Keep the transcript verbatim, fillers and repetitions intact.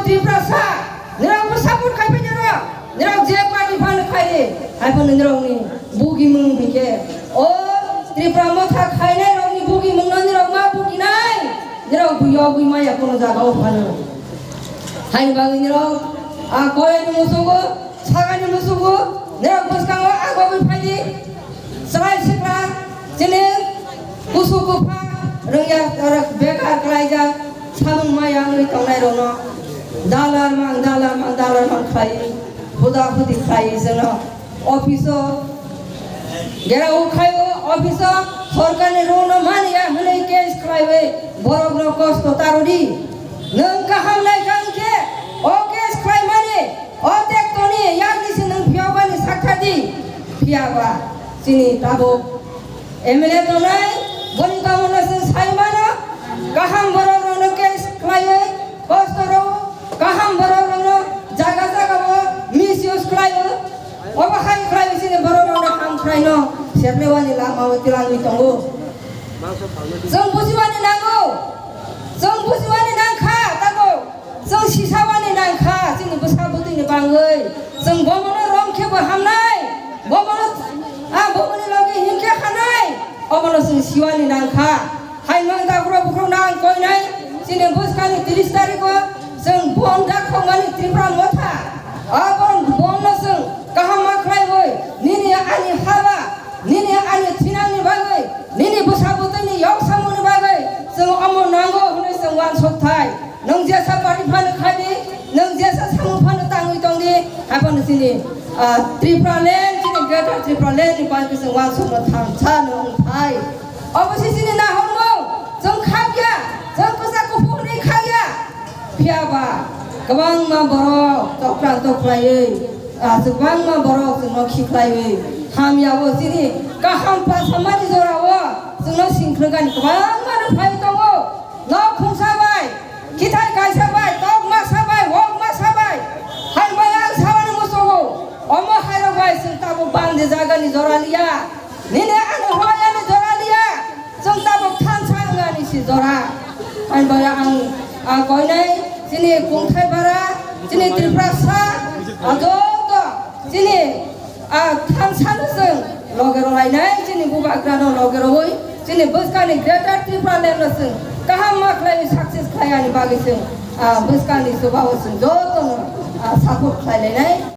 Tiprasa, nirok bo support khai phai nirok, nirok je party phano khai di, hai phano nirok ni bugi mung bike. O Tripura motha khainai rok ni bugi mung no nirok ma bugi nai, nirok bui yogwi maya kono jaga o phano. Hai bagwi nirok a koyani musugo, sagani musugo, nirok bwskango agogwi phai di. Chwrai sikla, chini kusu kupha, rwngya, oro bekar kwlaijak, samung maya wngwi tongnairokno dalar mang, dalar mang, dalar mang khlaiwi, huda hudi khlaiwi chwngno office-o gerao khlaio, office-o sorkarni rule-no maniya hwnwi case khlaiwi borokno kosto ta rwdi. Nwng kaham naikha hwnkhe o case khlaimani o tektoni yakni se nwng phiyokbani sakthadi. Phiyaba chini tabuk M L A tongnai, boni tongmano chwng sai mano, kaham borok rokno case khlaiwi, kosto rw, kaham borok rokno jaga jaga o misuse khlaiwi, obo hai khlaiwi chini borok rokno ham khlaino seplewani lama o twlangwi tongo. Chwng bujiwani nango, chwng bujiwani nangkha tabuk. Chwng sisawani nangkha, chini bwsa bwtwini bangwi. Chwng bomono rom khe bo hamnai, bomono, a, bomoni logi hinkhe hanai, omono chwng siwani nangkha. Haino dakhro bukhro nang koinai, chini bwskangni tris tarikho chwng bon dakhokmani Tripura motha. Abon bonno chwng kaham ma khlaiwi, nini ani haba, nini ani thinangni bagwi, nini bwsa bwtwini yoksamungni bagwi chwng omo nango hwnwi chwng uansuk thai. Nwng jesa party phano khai di, nwng jesa samung phano tangwi tong di, hai phano chini, ah, Tripura land, chini Greater Tripura land ni bagwi chwng uansukno thangsa no wng phai. Obo se chini nahormung, chwng khakya, chwng kwchak kuphur hwnwi khakya. Phiya ba kwbangma borok tokra toklaiwi, ah, kwbangma borok chwngno khiklaiwi hamya o chini kaham pasamani jorao chwngno singkhlwkani kwbangma no phai tongo. Nok khungsa bai, kithai kaisa bai, tok masa bai, wok masa bai, hai bai ang sabani muchungo, omo hairok bai chwng tabuk bangde jagani jora liya, nini ani hoyani jora liya, chwng tabuk thansa wngani si jora. Hai bai ang, ah, koinai chini kungthai bara, chini Tripura sa, ah, joto chini, ah, thansa no chwng loge rwlainai, chini bubagrano loge rwui, chini bwskangni Greater Tripura land no chwng kaham ma khlaiwi success khlai ani bagwi chwng, ah, bwskangni chuba o chwng jotono, ah, support khlai lainai.